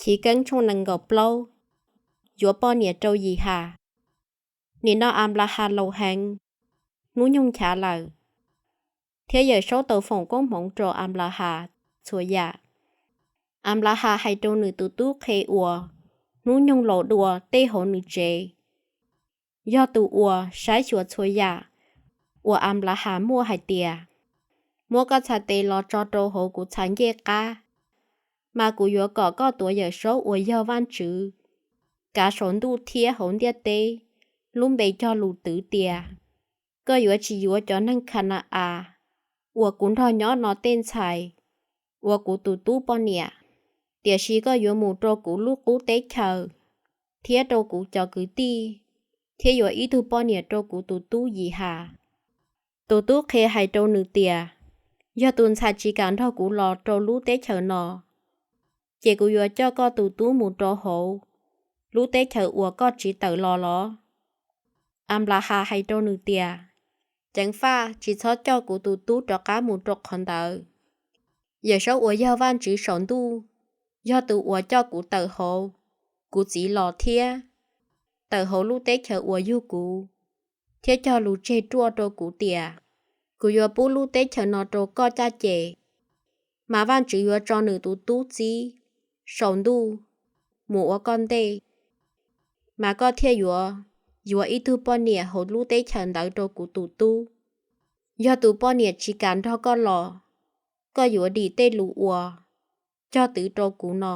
Chivkeeb tshooj nees nkaum plaub. Yuav poj niam rau Yis Has. Nim no Anplahas laus heev, hnub nyoog nchav lawm, thiab Yawmsaub tau foom koob hmoov rau Anplahas txhua yam. Anplahas hais rau nws tus tub qhe uas hnub nyoog laus dua tej hauv nws tsev, yog tus uas saib xyuas txhua yam uas Anplahas muaj hais tias, Muab koj txhais tes los tso rau hauv kuv txhais ncej qab, mas kuv yuav kom koj tuav Yawmsaub uas yog Vajtswv kav saum ntuj thiab hauv ntiaj teb lub npe cog lus twv tias, koj yuav tsis yuav cov neeg Khana-as uas kuv nrog nyob no tej ntxhais ua kuv tus tub poj niam. Tiam sis koj yuav mus rau kuv lub qub teb chaws thiab rau kuv cov kwv tij, thiab yuav ib tug poj niam rau kuv tus tub Yis Has. Tus tub qhe hais rau nws tias, Yog tus ntxhais tsis kam nrog kuv los rau lub teb chaws no, ces kuv yuav coj koj tus tub mus rau hauv lub teb chaws uas koj tsiv tawm los los? Anplahas hais rau nws tias, Ceev faj tsis txhob coj kuv tus tub rov qab mus rau qhov ntawd. Yawmsaub uas yog Vajtswv saum ntuj yog tus uas coj kuv tawm hauv kuv txiv los thiab tawm hauv lub teb chaws uas yug kuv, thiab cog lus tseg ruaj rau kuv tias, kuv yuav pub lub teb chaws no rau koj caj ces. Mas Vajtswv yuav tso nws tus tub txib saum ntuj mus ua koj ntej, mas koj thiaj yuav yuav ib tug poj niam hauv lub teb chaws ntawd rau kuv tus tub. Yog tus poj niam tsis kam nrog koj los, koj yuav dim tej lus uas cog twv rau kuv no.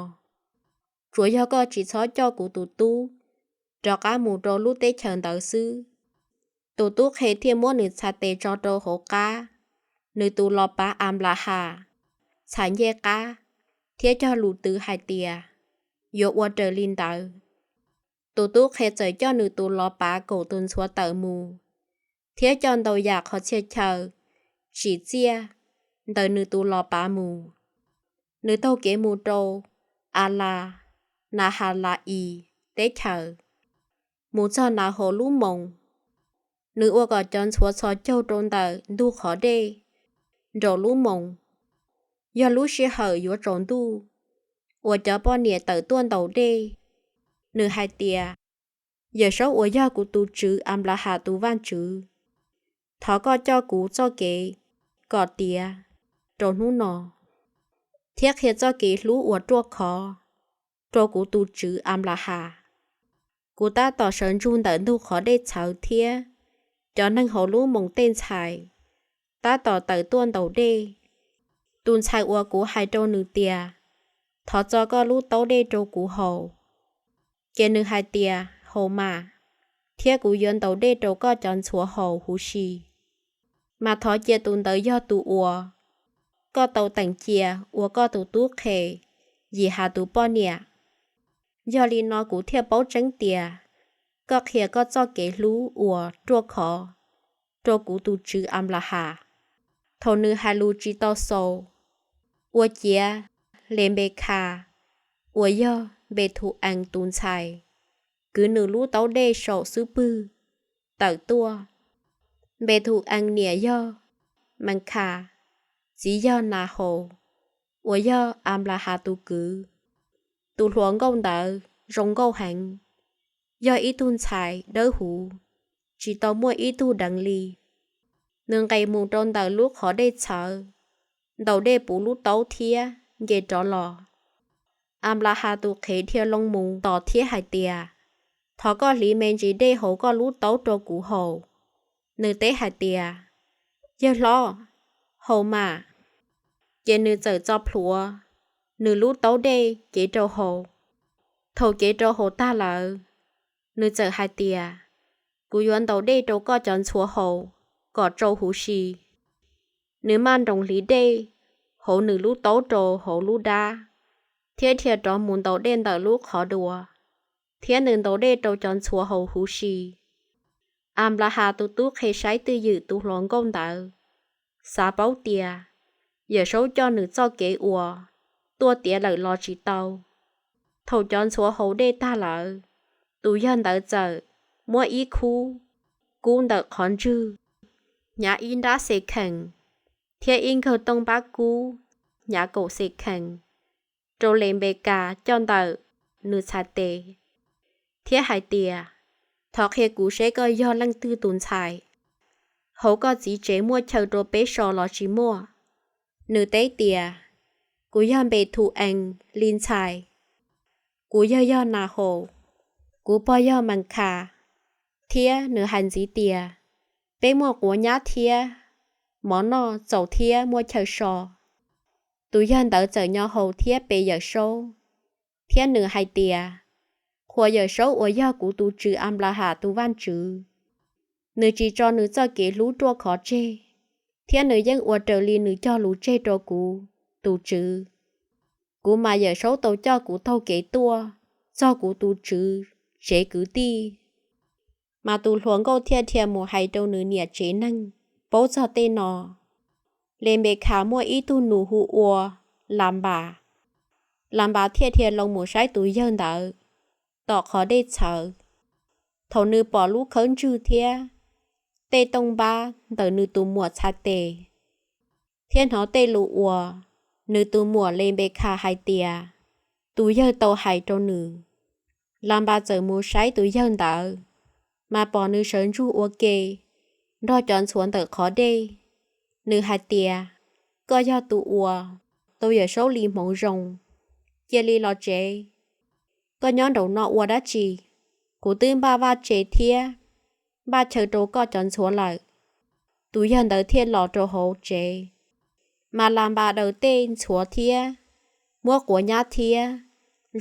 Tsuas yog koj tsis txhob coj kuv tus tub rov qab mus rau lub teb chaws ntawd xwb. Tus tub qhe thiaj muab nws txhais tes tso rau hauv qab nws tus los pav Anplahas txhais ncej qab, thiab cog lus twv hais tias, yuav ua raws li ntawd. Tus tub qhe txawm coj nws tus los pav kaum tus ntxhuav tawm mus, thiab coj ntau yam qhov txhia chaw tsim txiaj ntawm nws tus los pav mus. Nws taug kev mus rau Alas Nahas La-is teb chaws, mus txog Nas Haus lub moos. Nws ua kom cov ntxhuav txhos caug rau ntawm ntug qhov dej nraum lub moos. Yog lub sij hawm yuav tsaus ntuj uas cov poj niam tawm tuaj ntaus dej, nws hais tias, Yawmsaub uas yog kuv tus tswv Anplahas tus Vajtswv, thov koj coj kuv txoj kev kom tiav rau hnub no, thiab qhia txoj kev hlub uas ruaj khov rau kuv tus tswv Anplahas. Kuv tab tom sawv ntsug ntawm ntug qhov dej txhawv thiab cov neeg hauv lub moos tej ntxhais tab tom tawm tuaj ntaus dej. Tus ntxhais uas kuv hais rau nws tias, thov txo koj lub taub dej rau kuv haus, ces nws hais tias, haus mas, thiab kuv yuav ntaus dej rau koj cov ntxhuav haus huv si. Mas thov cia tus ntawd yog tus uas koj tau teem cia ua koj tus tub qhe Yis Has tus poj niam. Yog li no kuv thiaj paub tseeb tias koj qhia koj txoj kev hlub uas ruaj khov rau kuv tus tswv Anplahas. Thaum nws hais lus tsis tau xaus, ua ciav Lenpekhas uas yog Npethu-ees tus ntxhais kwv nws lub taub dej saum xub pwg tawm tuaj. Npethu-ees niam yog Meekhas, txiv yog Nas Haus uas yog Anplahas tus kwv. Tus hluas nkauj ntawd zoo nkauj heev, yog ib tug ntxhais dawb huv, tsis tau muaj ib tug deev li. Nws nqes mus rau ntawm lub qhov dej txhawv, ntaus dej puv lub taub thiab nce rov los. Anplahas tus qhev dhia loo mus tos thiab hais tias, thov koj hliv me ntsis dej hauv koj lub taub rau kuv haus. Nws teb hais tias, yawg hlob, haus mas. Ces nws txawm txo plhuav nws lub taub dej cev rau haus. Thaum cev rau haus tag lawm, nws txawm hais tias, kuv yuav ntaus dej rau koj cov ntxhuav haus kom tsau huv si. Nws maj nroos hliv dej hauv nws lub taub rau hauv lub dab, thiab dhia rov mus ntaus dej ntawm lub qhov dua, thiab nws ntaus dej rau cov ntxhuav haus huv si. Anplahas tus tub qhe saib twj ywm tus hluas nkauj ntawd, xav paub tias Yawmsaub coj nws txoj kev uas tuaj tiav lawm los tsis tau. Thaum cov ntxhuav haus dej tag lawm, tus yawg ntawd txawm muab ib khub kub ntawm qhov ntswg hnyav ib nrab xekhees, thiab ib nkawg tooj npab kub hnyav kaum xekhees, rau Lenpekas coj ntawm nws txhais tes, thiab hais tias, Thov qhia kuv seb koj yog leej twg tus ntxhais. Hauv koj txiv tsev muaj chaw rau peb so los tsis muaj? Nws teb tias, Kuv yog Npethu-ees li ntxhais. Kuv yawg yog Nahaus. Kuv pog yog Meekhas. Thiab nws hais ntxiv tias, Peb muaj quav nyab thiab mov noj txaus thiab muaj chaw so. Tus yawg ntawd txawm nyo haus thiab pe Yawmsaub, thiab nws hais tias, Qhuas Yawmsaub uas yog kuv tus tswv Anplaham tus Vajtswv, nws tsis tso nws txoj kev hlub ruaj khov tseg, thiab nws yeej ua raws li nws cog lus tseg rau kuv tus tswv, kuv mas Yawmsaub tau coj kuv taug kev tuaj txog kuv tus tswv tsev kwv tij. Mas tus hluas nkauj thiaj dhia mus hais rau nws niam tsev neeg paub txog tej no. Lenpekhas muaj ib tug nus hu ua Lanpas. Lanpas thiaj dhia los mus saib tus yawg ntawd tom qhov dej txhawv. Thaum nws pom lub khawb ntswg thiab tej tooj npab ntawm nws tus muam txhais tes, thiab hnov tej lus uas nws tus muam Lenpekhas hais tias tus yawg tau hais rau nws, Lanpas txawm mus saib tus yawg ntawd, mas pom nws sawv ntsug ua ke nrog cov ntxhuav ntawm qhov dej. Nws hais tias, Koj yog tus uas tau Yawmsaub li hmoov zoo, cia li los tsev. Koj nyob nraum no ua dab tsi? Kuv twb npaj vaj tse thiab npaj chaw rau koj cov ntxhuav lawm. Tus yawg ntawd thiaj los rau hauv tsev, mas Lanpas daws tej ntxhuav thiab muab quav nyab thiab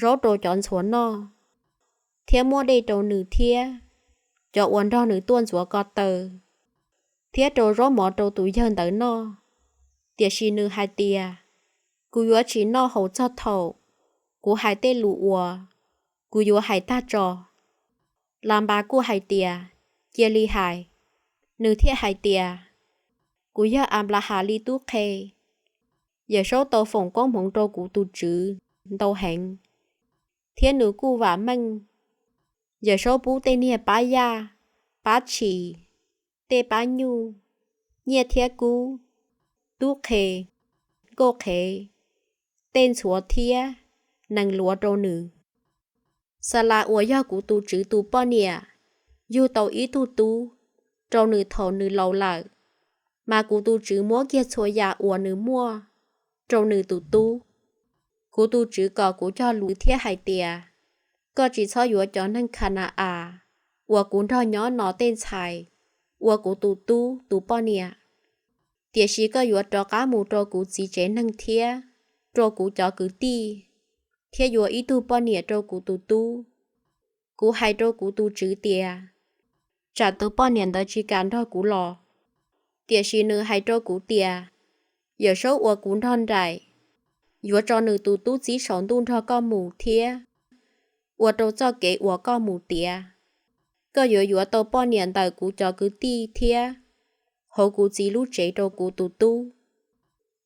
zaub rau cov ntxhuav noj, thiab muab dej rau nws thiab cov uas nrog nws tuaj ntxuav ko taw, thiab rau zaub mov rau tus yawg ntawd noj. Tiam sis nws hais tias, Kuv yuav tsis noj haus txog thaum kuv hais tej lus uas kuv yuav hais tag tso. Lanpas kuj hais tias, Cia li hais. Nws thiaj hais tias, Kuv yog Anplahas li tub qhe. Yawmsaub tau foom koob hmoov rau kuv tus tswv ntau heev, thiab nws kuj vam meej. Yawmsaub pub tej niag pab yaj, pab tshis, tej pab nyuj, nyiaj thiab kub, tub qhe, nkauj qhev, tej ntxhuav thiab nees luav rau nws. Xalas uas yog kuv tus tswv tus poj niam yug tau ib tug tub rau nws thaum nws laus lawm, mas kuv tus tswv muab kiag txhua yam uas nws muaj rau nws tus tub. Kuv tus tswv kom kuv cog lus thiab hais tias, Koj tsis txhob yuav cov neeg Kha na-as uas kuv nrog nyob no tej ntxhais ua kuv tus tub tus poj niam. Tiam sis koj yuav rov qab mus rau kuv txiv tsev neeg thiab rau kuv cov kwv tij, thiab yuav ib tug poj niam rau kuv tus tub. Kuv hais rau kuv tus tswv tias, Tsam tus poj niam ntawd tsis kam nrog kuv los. Tiam sis nws hais rau kuv tias, Yawmsaub uas kuv nrog nraim yuav tso nws tus tub txib saum ntuj nrog koj mus thiab ua rau txoj kev uas koj mus tiav. Koj yuav yuav tau poj niam ntawm kuv cov kwv tij thiab hauv kuv txiv lub tsev rau kuv tus tub.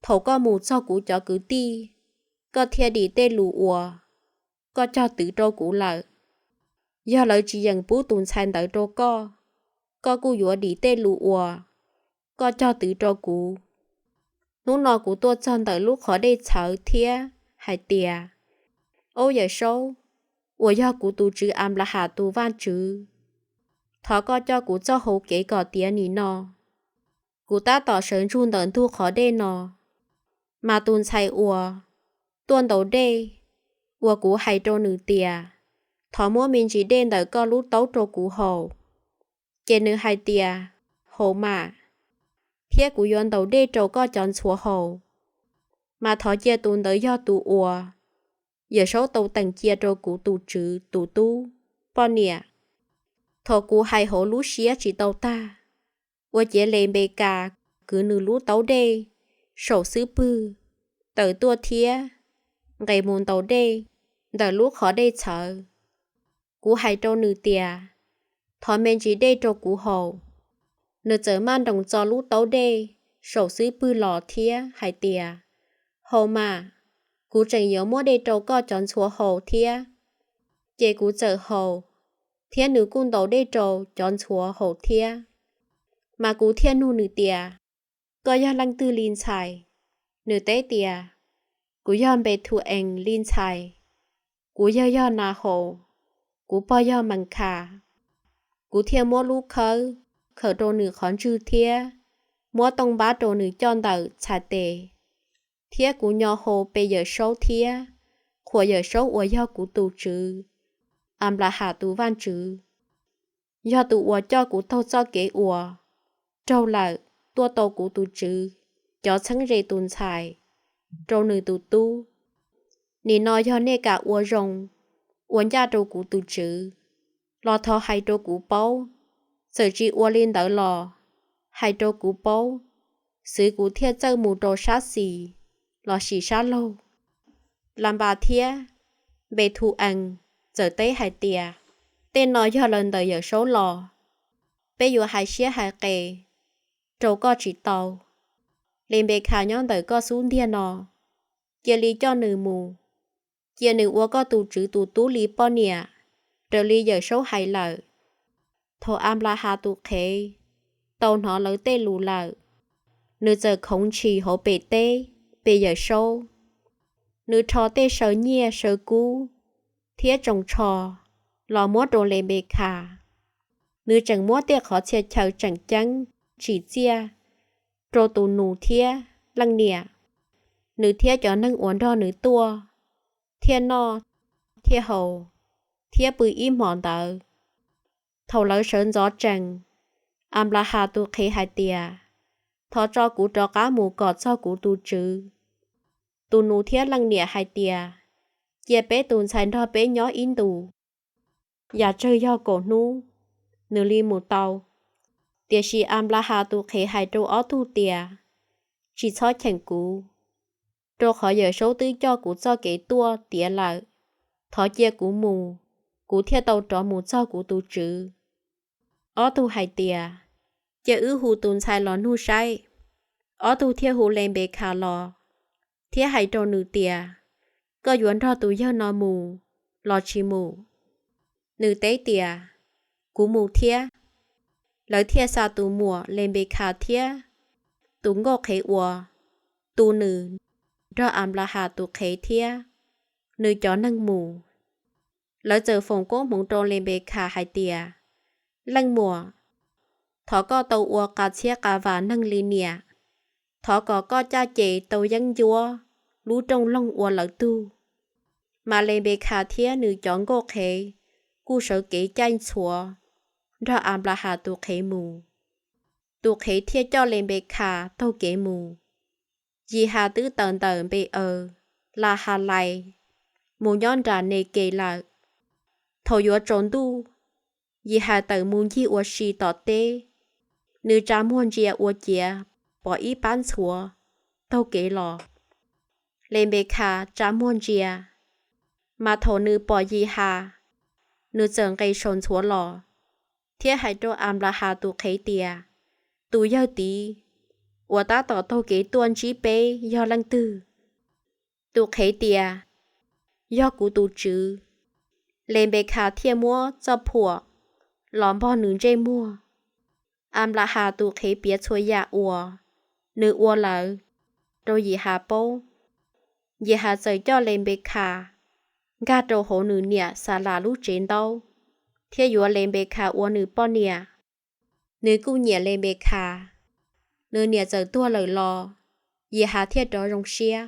Thaum koj mus txog kuv cov kwv tij, koj thiaj dim tej lus uas koj cog twv rau kuv lawm. Yog lawv tsis yeem pub tus ntxhais ntawd rau koj, koj kuj yuav dim tej lus uas koj cog twv rau kuv. Hnub no kuv tuaj txog ntawm lub qhov dej txhawv thiab hais tias, Au Yawmsaub, uas yog kuv tus tswv Anplahas tus Vajtswv, thov koj coj kuv txoj hau kev kom tiav nim no. Kuv tab tom sawv ntsug ntawm ntug qhov dej no, mas tus ntxhais uas tuaj ntaus dej, uas kuv hais rau nws tias, Thov muab me ntsis dej ntawm koj lub taub rau kuv haus, ces nws hais tias, Haus mas, thiab kuv yuav ntaus dej rau koj cov ntxhuav haus. Mas thov cia tus ntawd yog tus uas Yawmsaub tau teem cia rau kuv tus tswv tus tub poj niam. Thaum kuv hais hauv lub siab tsis tau tag, ua ciav Lenpekas kwv nws lub taub dej saum xub pwg tawm tuaj thiab nqes mus ntaus dej ntawm lub qhov dej txhawv. Kuv hais rau nws tias, Thov me ntsis dej rau kuv haus. Nws txawm maj nroos txo lub taub dej saum xub pwg los thiab hais tias, Haus mas, kuv tseem yuav muab dej rau koj cov ntxhuav haus thiab. Ces kuv txawm haus, thiab nws kuj ntaus dej rau cov ntxhuav haus thiab. Mas kuv thiaj nug nws tias, Koj yog leej twg li ntxhais? Nws teb tias, Kuv yog Npethu-ees li ntxhais, kuv yawg yog Nahaus, kuv pog yog Meekhas. Kuv thiaj muab lub khawb khaws rau nws qhov ntswg thiab muab tooj npab rau nws coj ntawm txhais tes, thiab kuv nyo hau pe Yawmsaub thiab qhuas Yawmsaub uas yog kuv tus tswv, Anplaham tus Vajtswv, yog tus uas coj kuv taug txoj kev uas raug lawm tuaj tau kuv tus tswv cov txheeb ze tus ntxhais rau nws tus tub. Nim no yog nej kam ua zoo ua ncaj rau kuv tus tswv los thov hais rau kuv paub, txawm tsis ua li ntawd los hais rau kuv paub, xwv kuv thiaj txawj mus rau sab xis lossis sab laug. Lanpas thiab Npethu-ees txawm teb hais tias, Tej no yog lawv ntawm Yawmsaub los, peb yuav hais siab hais qes rau koj tsis tau. Lenpekhas nyob ntawm koj xub ntiag no, cia li coj nws mus, cia nws ua koj tus tswv tus tub li poj niam raws li Yawmsaub hais lawm. Thaum Anplaham tus qhev tau hnov lawv tej lus lawm, nws txawm khoov ntshis hauv pem teb pe Yawmsaub. Nws rho tej saw nyiaj saw kub thiab tsoos tsho los muab rau Lenpekhas. Nws tseem muab tej qhov txhia chaw tseem ceeb tsim txiaj rau tus nus thiab leej niam, nws thiab cov neeg uas nrog nws tuaj thiaj noj thiaj haus thiab pw ib hmos ntawd. Thaum lawv sawv ntxov tsees, Anplaham tus qhev hais tias, Thov tso kuv rov qab mus kom txog kuv tus tswv. Tus nus thiab leej niam hais tias, Cia peb tus ntxhais nrog peb nyob ib ntus, yam tsawg yog kaum hnub, nws li mus tau. Tiam sis Anplaham tus qhev hais rau ob tug tias, Tsis txhob cheem kuv, rau qhov Yawmsaub twb coj kuv txoj kev tuaj tiav lawm. Thov cia kuv mus, kuv thiaj tau rov mus txog kuv tus tswv. Ob tug hais tias, Cia wb hu tus ntxhais los nug saib. Ob tug thiaj hu Lenpekhas los thiab hais rau nws tias, Koj yuav nrog tus yawg no mus los tsis mus? Nws teb tias, Kuv mus thiab. Lawv thiaj xa tus muam Lenpekhas thiab tus nkauj qhev uas tu nws nrog Anplaham tus qhev thiab nws cov neeg mus. Lawv txawm foom koob hmoov rau Lenpekhas hais tias, Leej muam, thov koj tau ua qas txhiab qas vas neeg li niam. Thov kom koj caj ces tau yeeb ncuab lub rooj loog ua lawv tug. Mas Lenpekhas thiab nws cov nkauj qhev kuj sawv kev caij ntxhuav nrog Anplaham tus qhev mus. Tus qhev thiaj coj Lenpekhas taug kev mus. Yihas twb tawm ntawm Npe-aws Lahalais mus nyob nram Nekes lawm. Thaum yuav tsaus ntuj, Yihas tawm mus ncig ua si tom teb, nws tsa muag ntsia ua ciav pom ib pab ntxhuav taug kev los. Lenpekhas tsa muag ntsia, mas thaum nws pom Yihas, nws txawm nqes saum ntxhuav los thiab hais rau Anplahas tus qhev tias, Tus yawg tid uas tab tom taug kev tuaj ntsib peb yog leej twg? Tus qhev tias, Yog kuv tus tswv. Lenpekhas thiaj muab txoj phuam los npog nws ntsej muag. Anplahas tus qhev piav txhua yam uas nws ua lawm rau Yihas paub. Yihas txawm coj Lenpekhas nkag rau hauv nws niam Xalas lub tsev ntaub thiab yuav Lenpekhas ua nws poj niam. Nws kuj nyiam Lenpekhas. Nws niam txawm tuag lawm los Yihas thiaj rov zoo siab.